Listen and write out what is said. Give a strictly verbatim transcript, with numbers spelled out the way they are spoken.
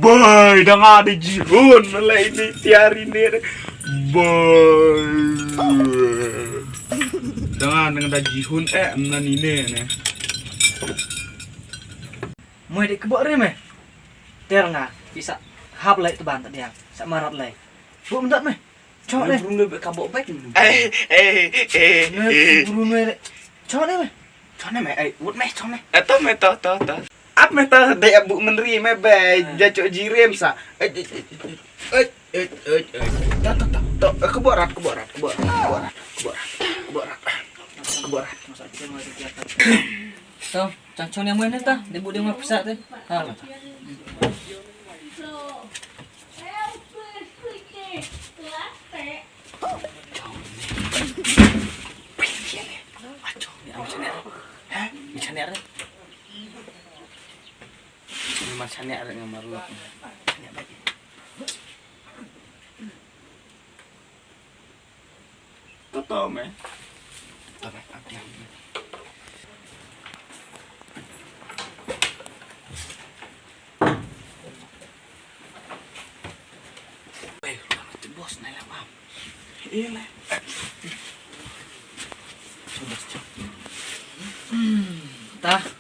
Bye, da nga da Jihun, malai ni tiari ni. Bye. Da nga da Jihun, eh, na ni ne, ne. Moi dei kebok rim, eh. Ter nga, isa hap lai teban tak dia, sa marat lai. Bu mendat meh. Chok ne. Brum le ka bok bek. Eh, eh, eh, eh. Brum le. Chok ne meh. Chok ne meh, eh, wut meh, chok ne. Eh, to meh, to, to, to. Ap meh, to, dei abu menri meh, be, ja chok jirim sa. Eh, eh, eh, eh. Eh, eh, eh, eh. To, to, to, to. Eh, kebok rat, kebok rat, kebok rat, kebok rat, kebok rat, kebok rat. Kebok rat. To, chang chong yang mana ta? Dia bu dia mah pesat tu. Ha. Toto me. Toto me. Wei, ruang tu bos nai lah mam. Iya lah. Sudah siap. Hmm, ta.